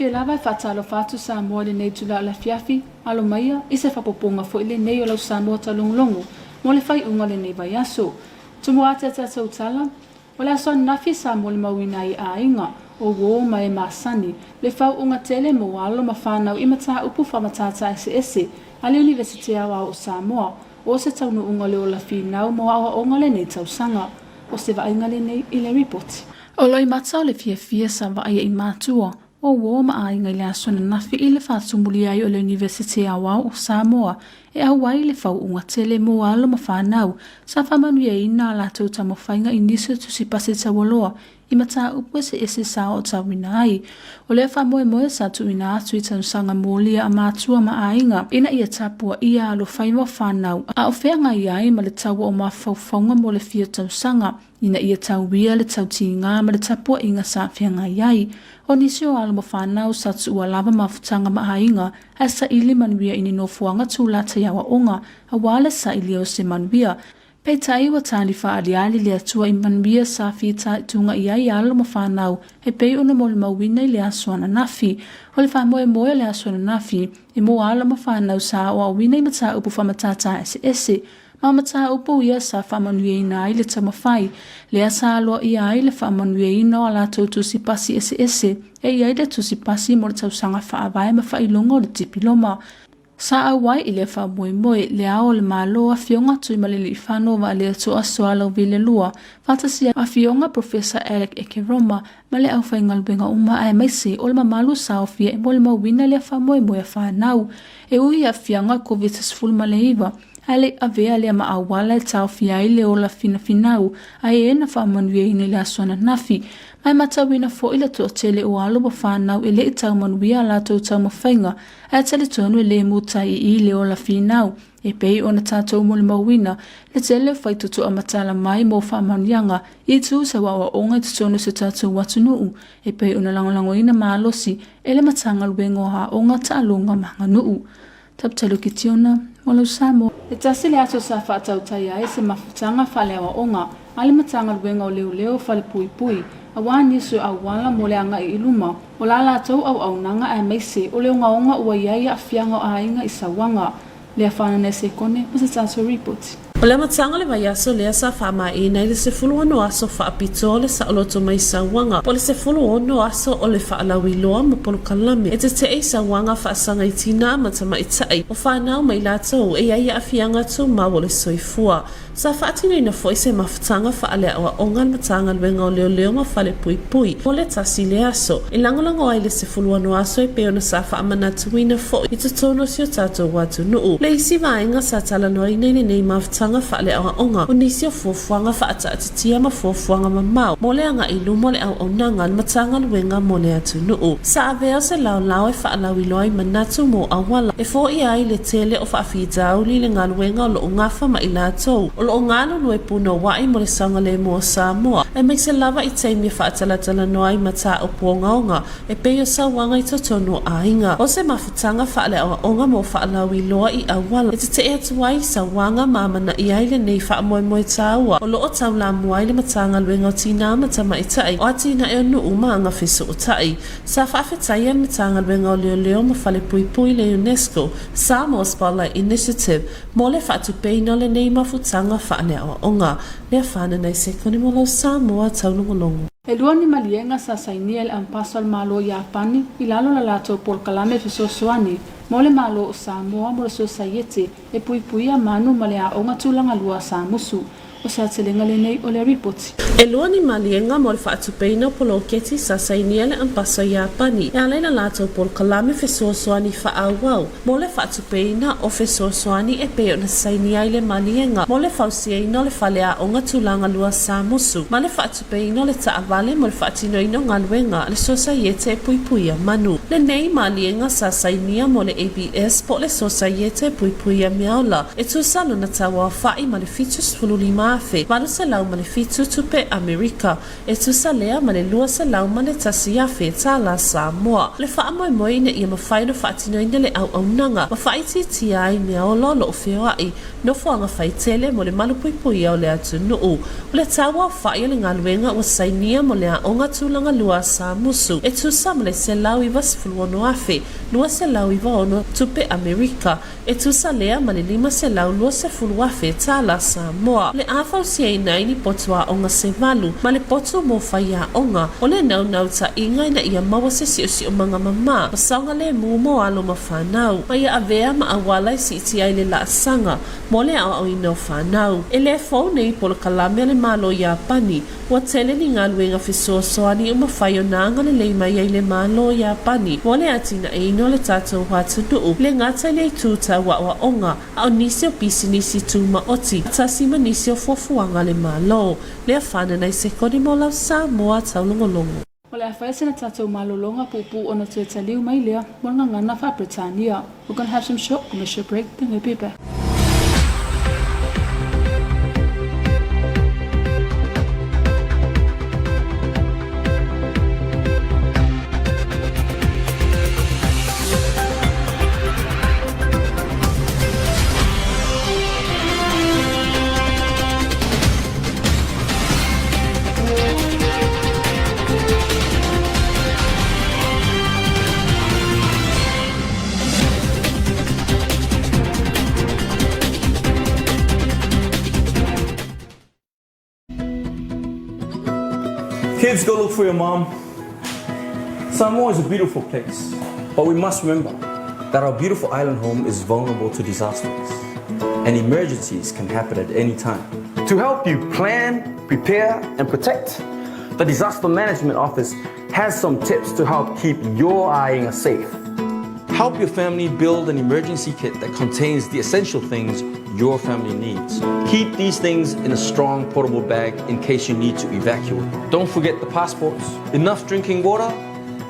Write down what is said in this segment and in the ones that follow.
fiafia lava e faatalofa atu Samoa i lenei itula o le afiafi, alo maia i se faaopoopoga foi lenei o lau Samoa Taulogologo mo le faaiuga o lenei vaiaso. Tumua atu a tatou tala, O le aso ananafi sa molimauina ai aiga o uō ma e masani le faauuga tele mo alo ma fanau i mataupu faamatata eseese a le Iunivesite Aoao o Samoa o se taunuuga o le ola finau mo aoaoga o lenei tausaga. O se vaaiga lenei i le ripoti. O loimata o le fiafia sa vaaia i matua o uō ma aiga i le aso ananafi i le faatumulia ai o le Iunivesite Aoao o Samoa e auai le faauuga tele mo alo ma fanau sa faamanuiaina a latou taumafaiga i nisi o tusipasi taualoa i mataupu eseese sa ootauina ai. O lea faamoemoe sa tuuina atu i tausaga molia a matua ma aiga ina ia tapuaia alofaiva o fanau a o feagai ai ma le taua o mafaufauga mo le fia tausaga ina ia tauia le tautiga ma le tapuaiga sa feagai ai. O nisi o alo ma fanau sa tuua lava mafutaga ma aiga ae saili manuia i ni nofoaga tulata i aoaoga aua le sailia o se manuia. Peitai ua tali faaaliali le Atua i manuia sa fitaituga i ai alo ma fanau e pei ona molimauina i le aso ananafi. O le faamoemoe o le aso ananafi, e mo alo ma fanau sa aoaoina i mataupu faamatata eseese ma mataupu ia sa faamanuiaina ai le taumafai, lea sa aloaia ai le faamanuiaina o a latou tusi pasi eseese e i ai le tusi pasi mo le tausaga faavae ma faailoga o le tipiloma. Sa auai i lea faamoemoe le Ao o le Malo Afioga Tuimalealiifano Vaaletoa Sualauvi Lua faatasi ai Afioga Professor Alec Ekeroma ma le aufaigaluega uma aemaise o le mamalu saofia e molimauina lea faamoemoe a fanau e ui i aafiaga o le Koviti-19 ae le i avea lea ma auala e taofia ai le ola finafinau a e na faamanuiaina i le aso ananafi. Ma e matauina foi le toatele o alo ma fanau e le i tau manuia a latou taumafaiga ae talitonu e le mutai i i le ola finau e pei ona tatou molimauina le tele o faitotoa matala mai mo faamanuiaga i itu tau aoaoga i totonu o si o tatou atunuu e pei ona lagolagoina malosi e le Matagaluega o Aoga, Taaloga ma Aganuu. Taputalu Kitiona, mo lau Samoa. E tasi le aso sa faatautaia ai se mafutaga faaleaoaoga a le Matagaluega o Leoleo Falepuipui aua nisi o auala mo le agai i luma o la latou auaunaga aemaise o le ogaoga ua i ai aafiaga o aiga i sauaga. Lea Whananei Sekone ma se tatou ripoti. O le amataga o le vaiaso lea sa faamaeina ai le 16 aso faapitoa o le saoloto mai sauaga po o le 16 aso o le faalauiloa ma polokalame e tetee i sauaga faasaga i tinā ma tamaitai o fanau ma i latou e i ai aafiaga tumau o le soifua. Sa faatinoina foi se mafutaga faaleaoaoga a le Matagaluega o Leoleo ma Falepuipui mo le tasi le aso e lagolago ai le 16 aso e pei ona sa faamanatuina foi i totonu o si o tatou atunuu. Le isi vaega sa talanoaina i lenei mafutaga faaleaoaoga o nisi o fuafuaga faataatitia ma fuafuaga mamao mo le agai i luma o le auaunaga a le Matagaluega mo le atunuu. Sa avea se laolao e faalauiloa ai manatu mo auala e foia ai le tele o faafitauli i le galuega o lo o gafa ma i latou o lo o galulue punouai mo le saogalemu o Samoa, aemaise lava i taimi e faatalatalanoa ai mataupu ogaoga e pei o sauaga i totonu o aiga. O se mafutaga faaleaoaoga mo faalauiloa i auala e tetee atu ai i sauaga ma amanaia ai lenei faamoemoe taua o lo o taulamua ai le Matagaluega o Tinā ma Tamaitai o Atinae o Nuu ma Agafesootai. Sa faafetaia le Matagaluega o Leoleo ma Falepuipui le UNESCO Samoa Spotlight Initiative mo le faatupeina o lenei mafutaga faaleaoaoga. Lea Whananai Sekoni mo lau Samoa taulogologo. E lua ni maliega sa sainia e le Ampasa o le Malo o Iapani i lalo o la latou polokalame fesoasoani mo le Malo o Samoa mo le Sosaiete e puipuia manu ma le aoga tulaga lua a Samusu. O se aotelega lenei o le ripoti. E lua ni maliega mo le faatupeina o poloketi sa sainia le Ampasa o Iapani e ala i la latou polokalame fesoasoani faaauau mo le faatupeina o fesoasoani e pei ona sainia ai le maliega mo le fausiaina o le faleaoga tulaga lua Samusu ma le faatupeina o le taavale mo le faatinoina o galuega a le Sosaiete e Puipuia Manu. Lenei maliega sa sainia mo le ABS po o le Sosaiete e Puipuia Meaola e tusa lona tauaofa'i ma le 75 5,807 tupe Amerika, e tusa lea ma le $201,000 tālā Samoa. O le faamoemoe ina ia mafai ona faatinoina le auaunaga ma faaitiitia ai meaola o lo o feoai nofoaga faitele mo le malupuipuia o le atunuu. O le tau aofai o le galuega ua sainia mo le Aoga Tulaga Lua a Samusu e tusa ma le $196,296 tupe Amerika, e tusa lea ma le $520,000 tālā Samoa. O le a fausiaina ai ni potu aoga se valu ma le potu mo faiaoga, o le naunautaiga ina ia maua se siosiomaga mamā ma saogalemu mo alo ma fanau, ma ia avea ma auala e siitia ai le laasaga mo le aoaoina o fanau. E le fou nei polokalame a le Malo Iapani, ua tele ni galuega fesoasoani ua mafai ona agalelei mai ai le Malo Iapani mo le atinaeina o le tatou atunuu, le gata i le itu tau aoaoga, a o nisi o pisinisi tumaoti, tasi ma nisi o fuafuaga a le Malo. Lea fanana i sekoni mo lau Samoa taulogologo. O le a fai sina tatou malologa puupuu ona toe taliu mai lea mo le gagana faa-Peretania. We're gonna have some short commercial break, then we'll be back. Kids, go look for your mom. Samoa is a beautiful place, but we must remember that our beautiful island home is vulnerable to disasters, and emergencies can happen at any time. To help you plan, prepare, and protect, the Disaster Management Office has some tips to help keep your eyeing safe. Help your family build an emergency kit that contains the essential things your family needs. Keep these things in a strong portable bag in case you need to evacuate. Don't forget the passports, enough drinking water,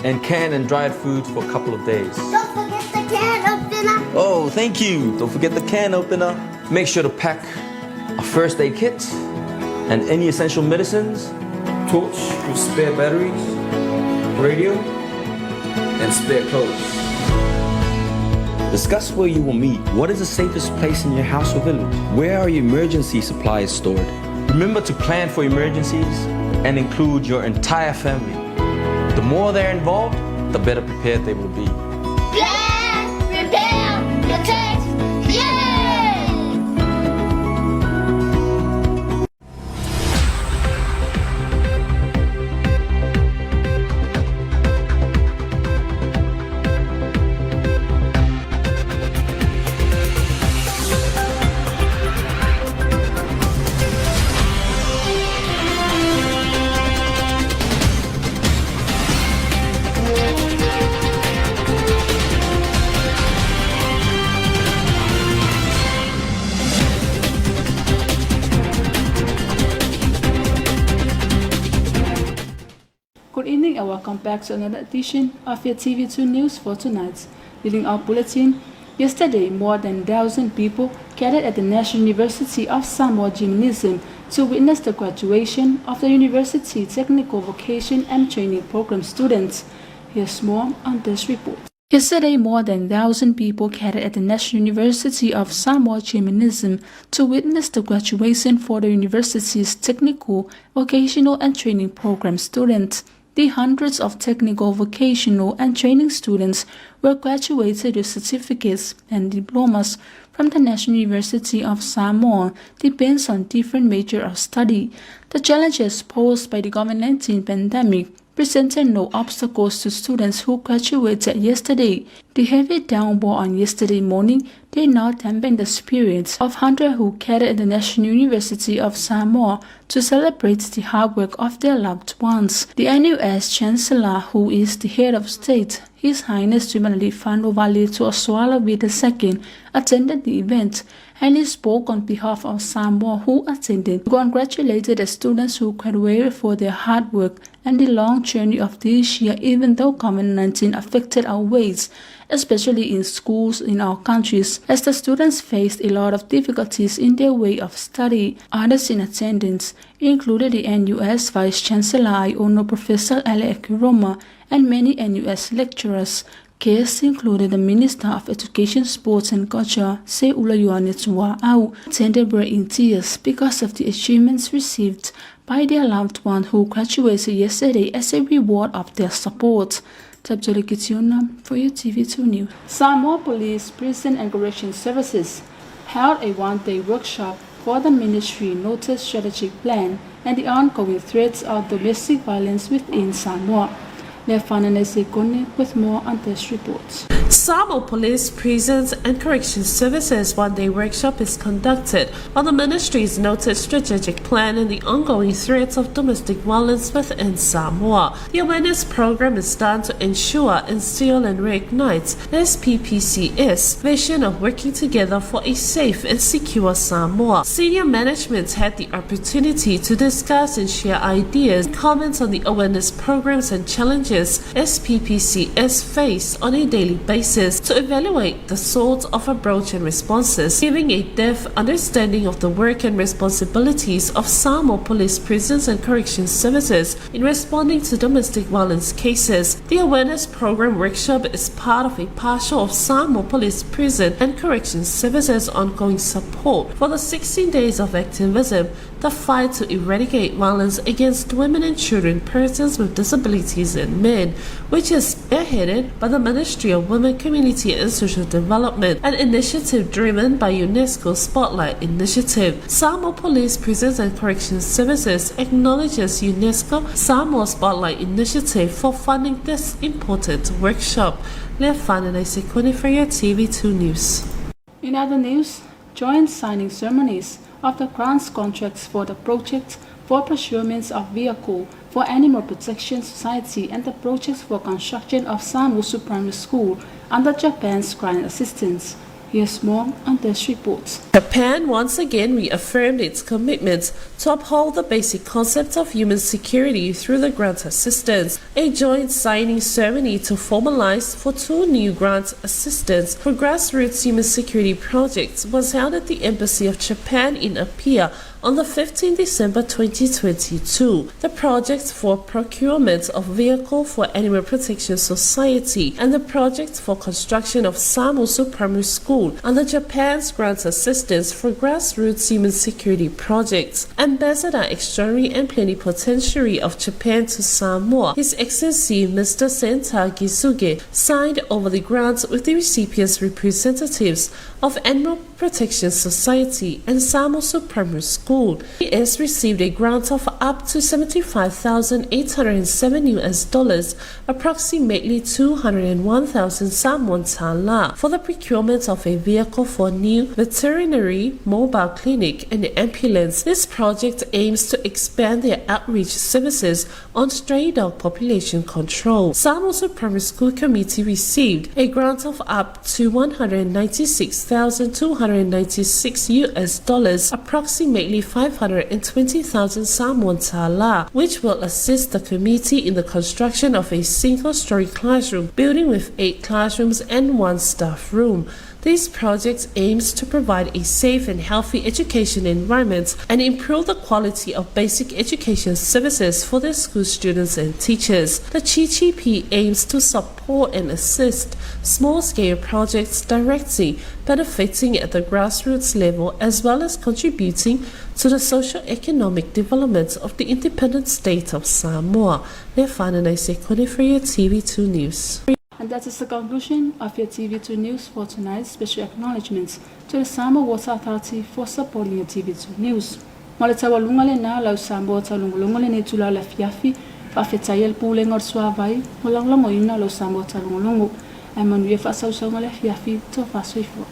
and canned and dried foods for a couple of days. Don't forget the can opener. Oh, thank you. Don't forget the can opener. Make sure to pack a first aid kit and any essential medicines, torch with spare batteries, radio, and spare clothes. Discuss where you will meet. What is the safest place in your house or village? Where are your emergency supplies stored? Remember to plan for emergencies and include your entire family. The more they're involved, the better prepared they will be. Plan, prepare, protect. Yeah! Good evening and welcome back to another edition of your TV2 News for tonight. Leading our bulletin, yesterday more than 1,000 people gathered at the National University of Samoa Gymnasium to witness the graduation of the University Technical Vocation and Training Program students. Here's more on this report. Yesterday, more than 1,000 people gathered at the National University of Samoa Gymnasium to witness the graduation for the university's technical, vocational and training program students. The hundreds of technical, vocational and training students were graduated with certificates and diplomas from the National University of Samoa, depends on different major of study. The challenges posed by the COVID-19 pandemic presented no obstacles to students who graduated yesterday. The heavy downpour on yesterday morning did not dampen the spirits of hundreds who gathered at the National University of Samoa to celebrate the hard work of their loved ones. The NUS Chancellor, who is the head of state, His Highness Tuimalealiifano Vaaletoa II, attended the event and he spoke on behalf of Samoa who attended. He congratulated the students who graduated for their hard work and the long journey of this year, even though COVID-19 affected our ways. especially in schools in our countries, as the students faced a lot of difficulties in their way of study. Others in attendance included the NUS Vice Chancellor Aiono Professor Ale Ekeroma and many NUS lecturers. Guests included the Minister of Education, Sports and Culture, Seiula Ioane Tua'au, attended were in tears because of the achievements received by their loved one who graduated yesterday as a reward of their support. Tabjoli Kitiona for your TV2 News. Samoa Police, Prison and Correction Services held a one-day workshop for the ministry noted strategic plan and the ongoing threats of domestic violence within Samoa. Lefanane Sekone with more on this report. Samoa Police, Prisons and Correction Services one-day workshop is conducted on the ministry's noted strategic plan and the ongoing threats of domestic violence within Samoa. The awareness program is done to ensure, instill and reignite SPPCS vision of working together for a safe and secure Samoa. Senior management had the opportunity to discuss and share ideas, comments on the awareness programs and challenges SPPCS face on a daily basis to evaluate the sort of approach and responses, giving a depth understanding of the work and responsibilities of Samoa Police, Prisons and Correction Services in responding to domestic violence cases. The awareness program workshop is part of a partial of Samoa Police, Prison and Correction Services ongoing support for the 16 days of activism, the fight to eradicate violence against women and children, persons with disabilities and men, which is spearheaded by the Ministry of Women, Community and Social Development, an initiative driven by UNESCO Spotlight Initiative. Samoa Police, Prisons and Correction Services acknowledges UNESCO Samoa Spotlight Initiative for funding this important workshop. Lefanane Sekone for your TV2 News. In other news, joint signing ceremonies of the grants contracts for the project for procurement of vehicle for Animal Protection Society and the projects for construction of Samusu Primary School under Japan's grant assistance. Here's more on this report. Japan once again reaffirmed its commitment to uphold the basic concept of human security through the grant assistance. A joint signing ceremony to formalize for two new grant assistance for grassroots human security projects was held at the Embassy of Japan in Apia on the 15th December 2022. The project for procurement of vehicle for Animal Protection Society and the project for construction of Samusu Primary School under Japan's grant assistance for grassroots human security projects. Ambassador Extraordinary and Plenipotentiary of Japan to Samoa, His Excellency Mr. Senta Gisuke, signed over the grants with the recipients' representatives of Animal Protection Society and Samusu Primary School. He has received a grant of up to 75,807 US dollars, approximately 201,000 Samoan tala, for the procurement of a vehicle for new veterinary mobile clinic and ambulance. This project aims to expand their outreach services on stray dog population control. Samusu Primary School Committee received a grant of up to 196,296 US dollars, approximately 520,000 Samoan tala, which will assist the committee in the construction of a single-story classroom building with 8 classrooms and 1 staff room. This project aims to provide a safe and healthy education environment and improve the quality of basic education services for the school students and teachers. The GGP aims to support and assist small-scale projects directly benefiting at the grassroots level as well as contributing to the socio-economic development of the independent state of Samoa. Lefanane Sekone for your TV2 News. And that is the conclusion of your TV2 News for tonight. Special acknowledgements to the Samoa Water Authority for supporting your TV2 News. Mo le taualuga lenā lau Samoa taulogologo lenei itula o le afiafi, faafetai ai le Pulega o le Suavai mo lagolagoina o lau Samoa taulogologo. Ae manuia faasausauga le afiafi, tofa soifua.